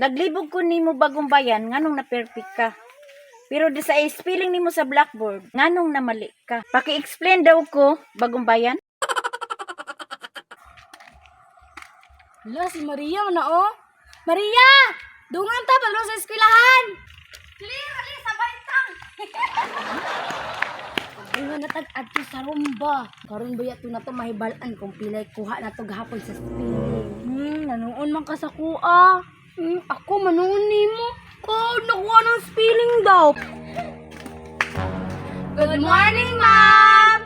Naglibog ko nimo, Bagong Bayan, nganong na perfect ka? Pero di sa spelling nimo sa blackboard, nganong namali ka? Paki-explain daw ko, Bagong Bayan. Hala, si Maria na oh. Maria! Dungan ta, balon sa eskwelahan! Clear, ali, sabay tang! Ingon na tag adto sa rumba. Karon ba yato na to mahibal-an kung pilay kuha na to gahapon sa spelling. Nanuon man ka sa kuha. Ako manuon nimo. Ko nakuha ng spelling daw. Good morning, ma'am.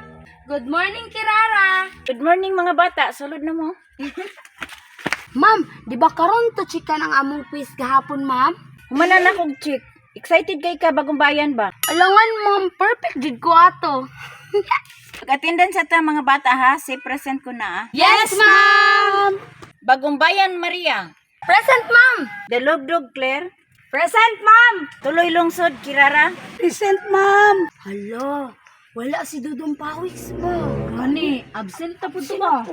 Good morning, Kirara. Good morning, mga bata, sulod na mo. Ma'am, di ba karon to chikan ang among quiz gahapon, ma'am? Humana na kog chick. Excited kay ka, Bagong Bayan ba? Alangan, ma'am, perfect jud ko ato. Pag-attendance sa ta, mga bata, ha, say present ko na ah. Yes, ma'am. Bagong Bayan Maria. Present, ma'am. Dalugdog Claire. Present, ma'am. Tuloy Lungsod Kirara. Present, ma'am. Hala, wala si Dudong Pawis ba? Gani, absent ta po to ba?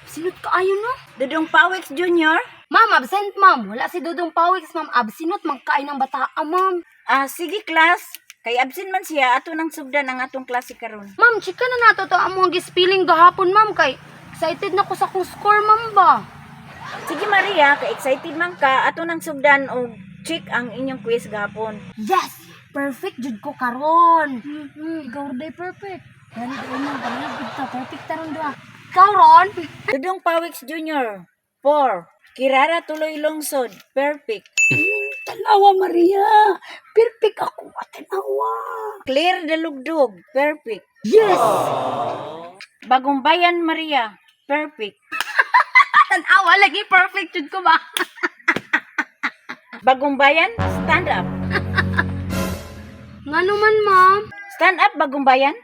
Absent ka ayo no? Dudong Pawix Jr. Ma'am, absent, ma'am. Wala si Dudong Pawis, ma'am. Absent man kain ng bata, ma'am. Ah, sige, class. Kay absent man siya, ato nang sugdan ang atong klase karon. Ma'am, chika na nato to among gispilling gahapon, ma'am, kay excited na ko sa akong score, ma'am ba? Sige Maria, kay excited man ka, ato nang sugdan og check ang inyong quiz gahapon. Yes! Perfect jud ko karon. Ikaw day perfect. Dali dali mo, dali gud ta perfect taron doa. Ikaw ron? Dudong Pawix Jr. 4. Kirara Tuloy Lungsod, perfect. Tanawa Maria. Perfect ako tanawa. Claire Dalugdog, perfect. Yes. Bagong Bayan Maria, perfect. Tanawa lagi perfect jud ko ba? Bagong Bayan, stand up. Ngano man, ma'am? Stand up, Bagong Bayan.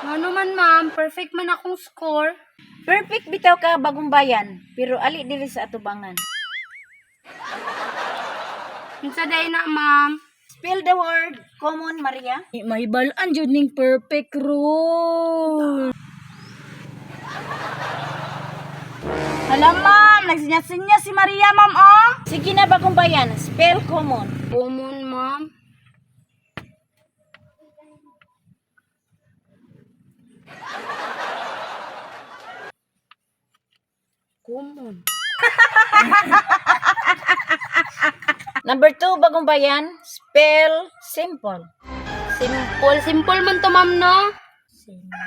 Ngano man, ma'am? Perfect man akong score. Perfect bitaw ka, Bagong Bayan, pero ali diri sa atubangan. Unsa day na, ma'am? Spell the word common, Maria. Mahibalaan jud ning perfect rule. Hala, ma'am, nagsinya-sinya si Maria, ma'am, oh. Sige na, Bagong Bayan, spell common. Common, ma'am. Common. Number 2, Bagong Bayan, spell simple. Simple, simple man to, ma'am, no? Simple.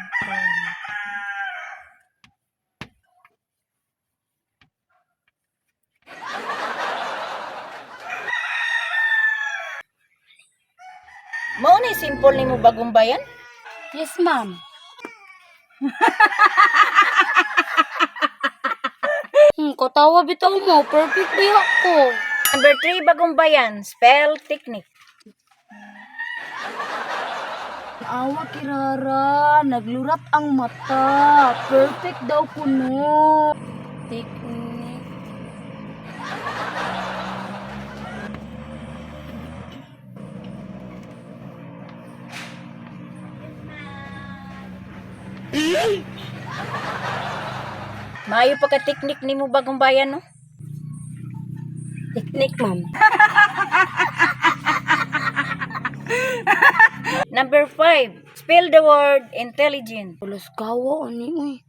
Mao ni simple nimo, Bagong Bayan? Yes, ma'am. Katawa bitaw mo. Perfect ba ako? Number 3, Bagong Bayan, spell technique. Awa kirara, naglurat ang mata. Perfect daw kuno. Technique. Maayo pa ka technique nimo, Bagong Bayan, no? Technique, ma'am. Number 5, spell the word intelligent. Pulos kawa ani uy.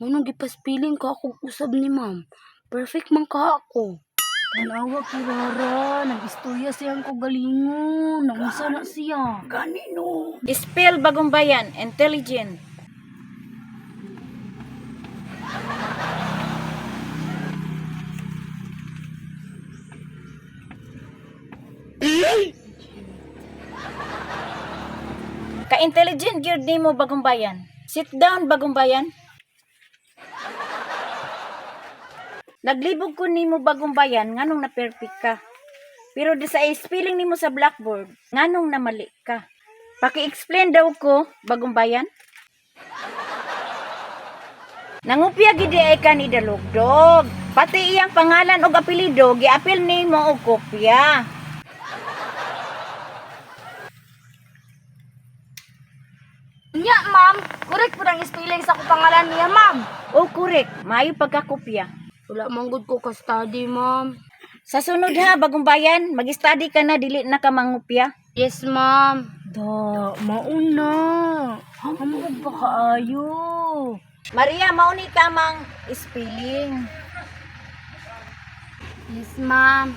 Nganong gipaspilling ka akong usab ni ma'am? Perfect man ka ako. Tanawa kirara, nag-istorya siyang kagalingon. Naunsa na siya. Gani no. Spell, Bagong Bayan, intelligent. Ka-intelligent gyud nimo, Bagong Bayan. Sit down, Bagong Bayan. Naglibog ko nimo, Bagong Bayan, nganong na perfect ka? Pero di sa spelling nimo sa blackboard, nganong namali ka? Paki-explain daw ko, Bagong Bayan. Nangupya gid ay ka ni Dalugdog. Pati iyang pangalan og apelyido giapil nimo og kopya. Nya, ma'am. Correct po ang spelling sa akong pangalan niya, ma'am. O correct, maayo pagkakopya. Wala man gud ko ka-study, ma'am. Sa sunod ha, Bagong Bayan, mag-study ka na, dili na ka mangupya. Yes, ma'am. Da, mauna. Ambog pa kaayo. Maria, mauni tamang spelling. Yes, ma'am.